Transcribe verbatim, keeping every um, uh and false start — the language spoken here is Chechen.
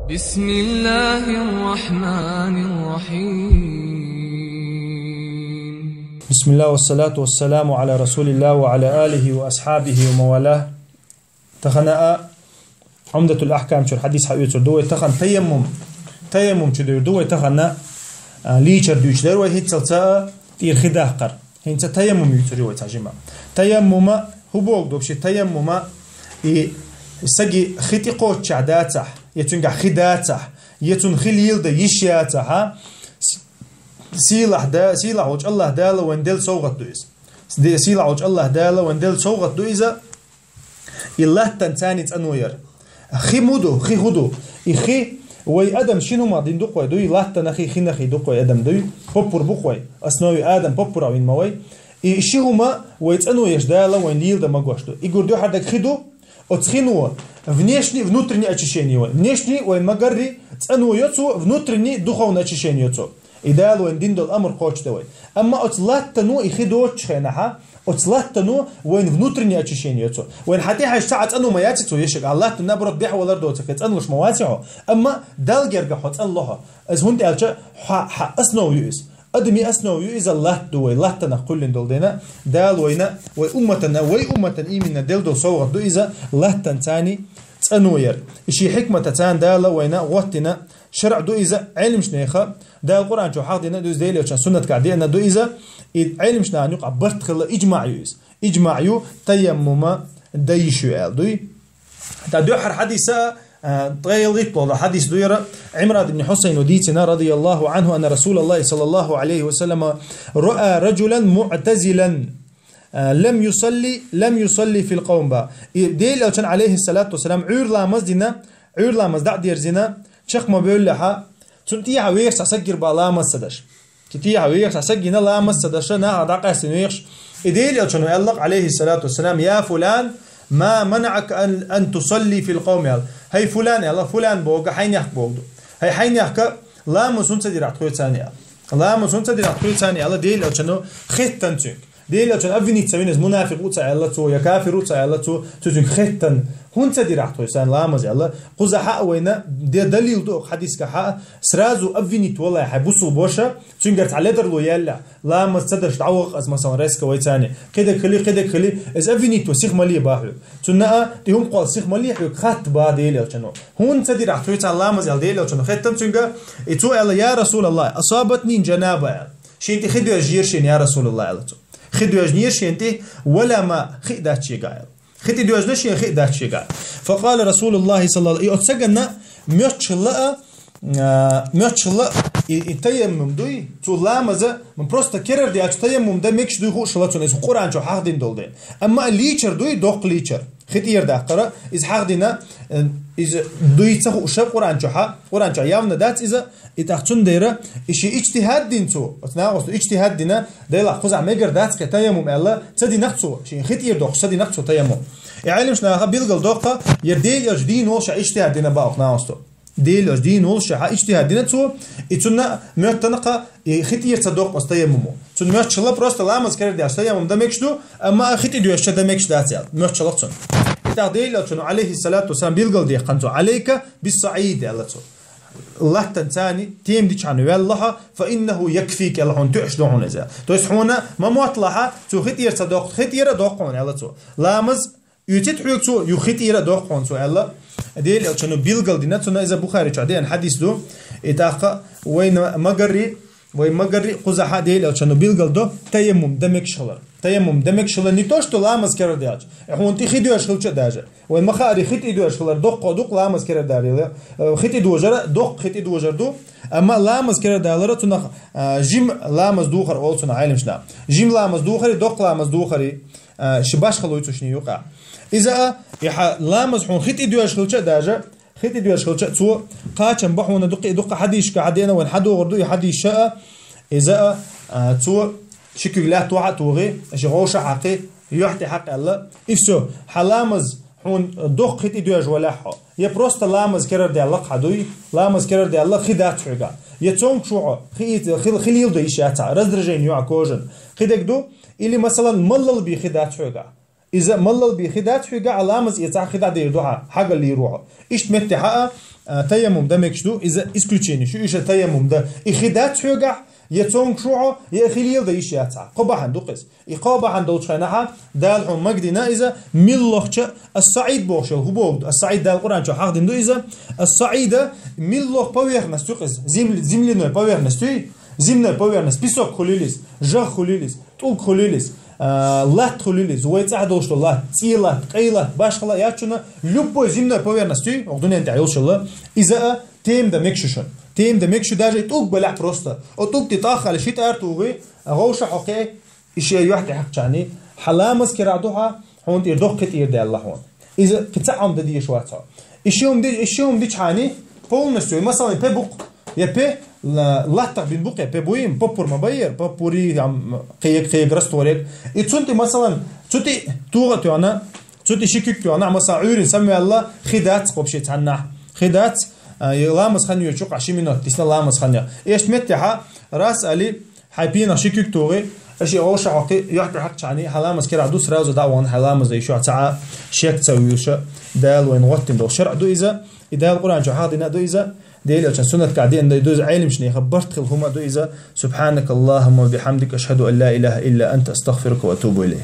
بسم الله الرحمن الرحيم. بسم الله والصلاة والسلام على رسول الله وعلى آله وأصحابه ومن والاه. Тахана а Умдатул Ахкам чура хьадис хьаоьцур ду вай, тахана таяммум. Таяммум чу дер ду вай, тахана, а, лийчар дуьйцур ду вай, хӀинццалца а тӀера хи даккхар. ХӀинца таяммум юьйцур ю вай цхьа жима. Таяммума хӀу богу вообще, таяммума и саги хи тӀе кхоччехь дацахь, я цуьнгахь хи дацахь, я цунна хи леладан йиш яцахь, а, с-, сийлахь да-, сийлахь волчу АллахӀ Дала вайн делла совгӀат ду иза. Де-, сийлахь волчу АллахӀ Дала вайн делла совгӀат ду иза. И латтанца цӀано яр. Хи муха ду, хи хӀу ду? И хи вай адам шина хӀумах дина ду-кх вай, дуй, латтанахий, хинахий ду-кх вай адам, дуй, поппур бу-кх вай, основе адам поппурах вина ма вай. И ши хӀума вай цӀано еш Дала вайн леладан магош ду. И гур дуьхьал дерг хи ду, оцу хино внешний, внутренний очищение вай. Внешний вайн ма-гарри цӀано йо цо, внутренний духовное очищение йо цо. И Дала вайн дина долу амр кхочушдан вай. Амма оцу латтано и хи доцучу хенахь, оцу латтано вайн внутренний очищение йо цо. Вайн хьан тӀехьаьжча цхьа а цӀано ма яц цо ешшаг. Ахьа латтана наоборот бехьа валар доцург, хьан цӀанлуш ма вац хьо. Амма Далла герга хьо цӀанло хьо. Иза хӀунда аьлча хьан, хьан основа ю иза. Адамийн основа ю иза, латта ду вай, латтанах кхоьллина долу дела. Дала вайна, вай умматана, вай умматана именно делла долу совгӀат ду иза, латтанца цӀано яр. И шен хьикматаца Дала вайна гӀоттина шарӀ ду иза, Ӏеламнеха Дала Къуръан чу хьахдина ду иза, Делан Элчан суннатгахь деана ду иза, и Ӏеламнахана юкъахь барт хилла иджмаъ ю иза. Иджмаъ ю таяммума дан йиш ю аьлла дуй. Ткъа дуьххьара хьадиса, а, ткъе ялхитталгӀа хьадис ду яра, Ӏимран ибн Хьусайна дийцина, радияллаху Ӏанху, анна Расулаллахи саллаллаху Ӏалайхи ва саллама, ра'a раджулан муътазилан, а, лам юсалли, лам юсалли фил къавм ба. И Делан Элчан, Ӏалайхи салату ва салам, Ӏуьйра ламаз дина, Ӏуьйра ламаз дӀа а дерзина, чекх ма бевллехьа, цунна тӀехьа вехаш цхьа саг гира бах ламаз ца даш. Цу тӀехьа вехаш цхьа саг гина ламаз ца даш, нахах дӀакъаьстина вехаш. И Делан Элчано аьлла-кх, Ӏалайхи салату ва салам: «Я фулан, ма манаъака ан, ан тусалли фил къавм», аьлла. «ХӀай фулан», аьлла, фулан бохург хьайнех бохург ду. «ХӀай хьайнех, ламаз хӀунда ца дира ахь тхоьца», аьлла. «Ламаз хӀунда ца дира ахь тхоьца», аьлла, Делан Элчано хеттан цуьнга. Делан Элчано обвинить ца вина иза, мунафикъ ву ца аьлла цо, я кафир ву ца аьлла цо, цо цуьнга хеттан: «ХӀунда ца дира ахь тхоьца ламаз?» аьлла. Кхузахь а вайна де далил ду оцу хьадисгахь а, сразу обвинить валахь хьайн бусулба ваша, цуьнгара цхьа ледарло яьллехь, ламаз ца даш дӀаваха аса, масалан, резко вайца. Кхидерг хили, кхидерг хили, иза обвинить ван сиха ма ле бах хьоьга. Цунна а тӀе хӀума кхолла сиха ма ле хьоьга, хатта бах Делан Элчано. «ХӀунда ца дира ахь тхоьца ламаз?» аьлла Делан Элчано хеттан цуьнга, и цо аьлла: «Я Расулаллах, асабатни джанаба», аьлла. Шен тӀе хи доьжна яра шена, я Расулаллах, аьлла цо. Хи доьжна яра шен тӀе, вала ма, хи а дац шегахь, аьлла. Хи тӀе доьжна шен, хи а дац шегахь. Факъала Расулуллахи саллаллаху, и оцу сагана моьттуш хилла а, а, моьттуш хилла а, и, и таяммум дуй, цо ламаза, ма просто керара даьлча таяммум дан мегаш дуй хууш хилла цунна, иза Къуръан чу хьахдина долу дела. Амма а лийчар дуй, доккха лийчар. Хи тӀера даккхара, иза хьахдина, э, иза дуй ца хууша Къуръан чу хьа, Къуръан чу явна дац иза, И тӀаккха цундела, и шен иджтихӀад дина цо, оцу нахаста иджтихӀад дина, делахь кхузахь мегар дац кхе таяммум аьлла, ца динакх цо, шен хи тӀера доккхуш ца динакх цо таяммум. И Ӏеламнаха билгал доккха, я Делан Элча дийна волуш а иджтихӀад дина бах нахаста. Делан Элча дийна волуш а иджтихӀад дина цо, и цунна моьттана кха, и хи тӀера ца доккху аса таяммуму. Цунна моьттуш хилла просто ламаз керара даьлча таяммум дан мегаш ду, амма а хи тӀе доьжча дан мегаш дац аьлла, моьттуш хилла цунна. И тӀаккха Делан Элчано, Ӏалайхи салату ва салам, билгал дехкана цо, Ӏалайка бис-саӀид аьлла цо. Латтанца тема дичахьана ваьлла хьо, фа иннаху якфика аьлла, хьуна тоьаш ду хьуна иза. То есть хьуна ма мотталахь, цо хи тӀера ца доккху, хи тӀера а доккху хьуна аьлла цо. Ламаз оьцийта хьоьга цо, юха хи тӀера а доккху хьуна цо аьлла. Делан Элчано билгал дина, цунна иза Бухари чохь деана хьадис ду. И тӀаккха вайна ма-гарри, вай ма-гарри кхузахь а Делан Элчано билгал до таяммум дан мегаш хилар. Таяммум дан мегаш хилар не то, что ламаз керара даьлча. Хьуна тӀе хи доьжна хилча а даже. Вайн ма-хаъара, хи тӀе доьжна хилар доккха ду-кх ламаз керара далийла. Э, хи тӀе дожар а, доккха хи тӀе дожар ду. Амма ламаз керара далар а цунах, а, жима ламаз духар олу цунах Ӏеламнаха. Жима ламаз духари, доккха ламаз духари, а, ши башхалла ю цу шинна юкъахь. Иза а, и хьан ламаз хьуна хи тӀе доьжна хилча а даже, хи тӀе доьжна хилча а цо, кхачам бан хьуна дуккха, дуккха хьадисашкахь деана, вайн хьадогӀур ду и хьадисаш а, иза а, а, цо ши куьг лаьтта вахьа а тухий, ши гӀовша а хьакхий, юьхь тӀе хьакха аьлла, и всё, хьан ламаз хьуна доккха хи тӀе доьжна валахь хьо. Я просто ламаз керара даьлла-кх хьан дуй, ламаз керара даьлла хи дац хьоьгахь. Я цомгуш ву хьо, хи, хи, хи леладан йиш яц хьан, раздражение ю хьан кожан. Кхидерг ду, или, масалан, маллал бен хи дац хьоьгахь. Иза маллал бе хи дац хьоьгахь, ламаз эцахь хи дӀадер ду хьа, хьагаллийр ву хьо. Иштта метте хьа а, а, таяммум дан мегаш ду, иза исключение шу, иша таяммум дан. И хи дац хьоьгахь, я цонга шу хьо, я хи леладан йиш яц хьа. Кхо бахьана ду-кх иза. И кхо бахьана долчу хенахьа, Дала хьуна магадина иза, миллахча ас-СаӀид бохуш йолу хӀу боху, ас-СаӀид Дала Къуръан чохь хьахдина ду иза, ас-СаӀида миллах поверхность ю-кх иза, земли-, земляной поверхность юй, земной поверхность, песок хуьлийла иза, жагӀ хуьлийла иза, тӀулг хуьлийла иза, а, латта хуьлийла иза, вай цӀахь долуш долу латта, цӀий латта, къей латта, башхала яц шуна, любой земной поверхность юй, оха дуьнен тӀехь йолуш йолу, иза а тема дан мегаш ю шуна. Тема дан мегаш ю даже и тӀулг балахь просто. О тӀулг тӀе тӀах а хьаьлла ши тӀара тухий, а гӀовша хьокхий, и шен юьхь тӀе хьаькхча хьуна, хьан ламаз кхин дӀа ду хьа, хьуна тӀера доккха хи тӀера даьлла хьуна. Иза кхин цхьа хӀума дан дезаш вац хьо. И ши хӀума де-, и ши хӀума дича хьуна, полностью, масалан, пе бу-кх, я пе, ла-, латтах бина бу-кх, я пе буй, поппур ма байъера, поппури, ам, кхега, кхега, растворег. И цунна тӀе, масалан, цу тӀе тугӀа а тоьхна, цу тӀе ши куьг тоьхна, масалан, Ӏуьйрина самаваьлла, хи дац-кх вообще цхьаннахь. Хи дац, а, и ламаз хан йоьчу, къа ши минот дисна ламаз хан йо. Иштта метте хьа, раз али, хьайн пенах ши куьг тухий, аша и гӀовша хьокхий, юьхь тӀе хьаькхча хьуна, хьан ламаз кхин дӀа ду, сразу дӀа а вахана, хьайн ламаз дан йиш ю хьан, цхьа а шек ца вуьйлуш, Дала вайна гӀоттина долу шарӀ ду иза, и Дала Къуръан чохь хьахдина ду иза, Делан Элчан суннатехь деана ду иза, Ӏеламчу нехан барт хилла хӀума ду иза. سبحانك اللهم وبحمدك، أشهد أن لا إله إلا أنت، أستغفرك وأتوب إليك.